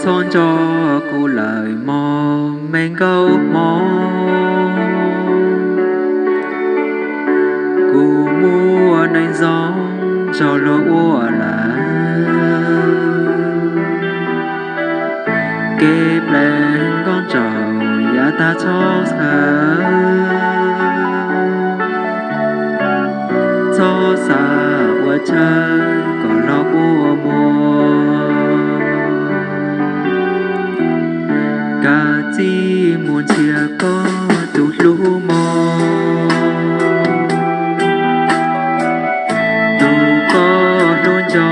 Txhob nco kuv lawm mog, me nkauj hmoob. Kuv muaj neeg zoo nrog luag ua lawm. Kev pleev nkauj ntsaum yav tag txhob xav. Txhob xav ua chaw kom los kua muag. Kav tsij mus nrhiav koj tus hlub mog, tus koj hlub nco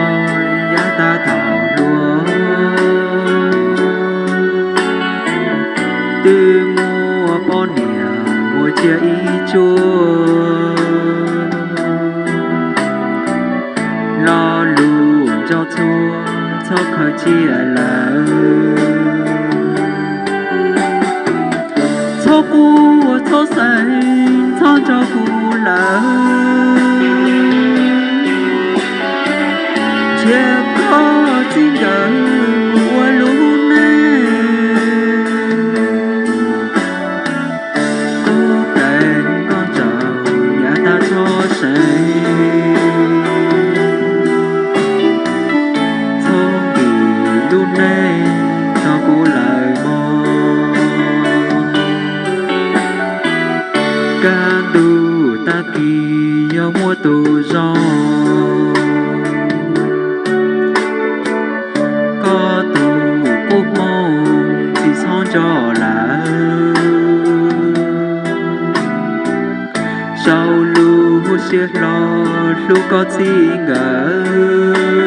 yav tag thaum hluas. Twb muaj poj niam muaj tsiaj ib tsuag, lo lus nco txhua txhob khaws cia lawm. Txhob quaj txhob xav, txhob nco kuv lawm. Nrhiav koj txij nkawm ua lub neej. Kuv pleev nkauj ntsaum yav tag txhob seev. Txhob nkim lub neej txog kuv lawm mog. Kaj ntug tag kis yog muaj tus zoo. Koj tus kub hmoov tsis txhob nco lawm. Sau lub siab hlo hlub koj txij nkawm.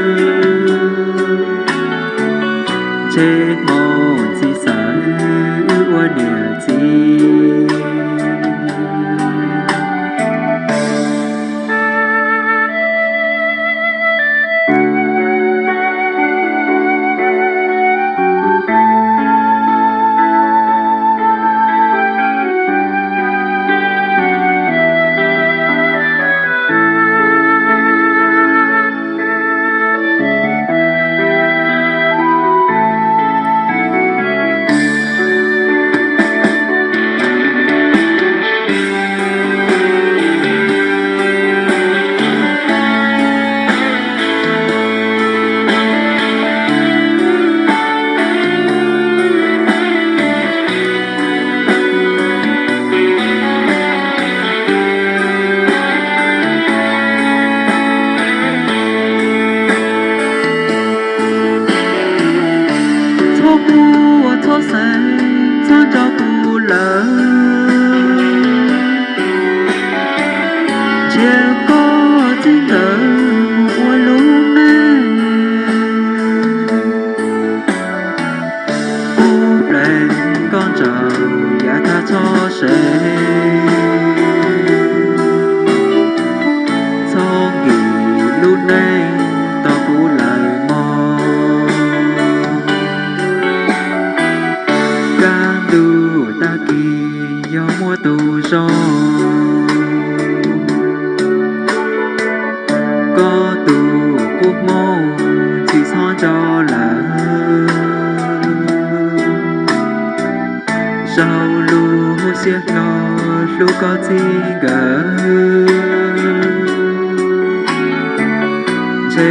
Ntshe hmo txiv xav wb ua niam txiv. Txhob quaj txhob xav, txhob nco kuv lawm. Nrhiav koj txij nkawm ua lub neej. Kuv pleev nkauj ntsaum yav tag txhob seev. Txhob nkim lub neej txog kuv lawm mog. Kaj ntug tag kis yog muaj tus zoo. Koj tus kub hmoov tsis txhob nco lawm. Sau lub siab hlo hlub koj txij nkawm. Ntshe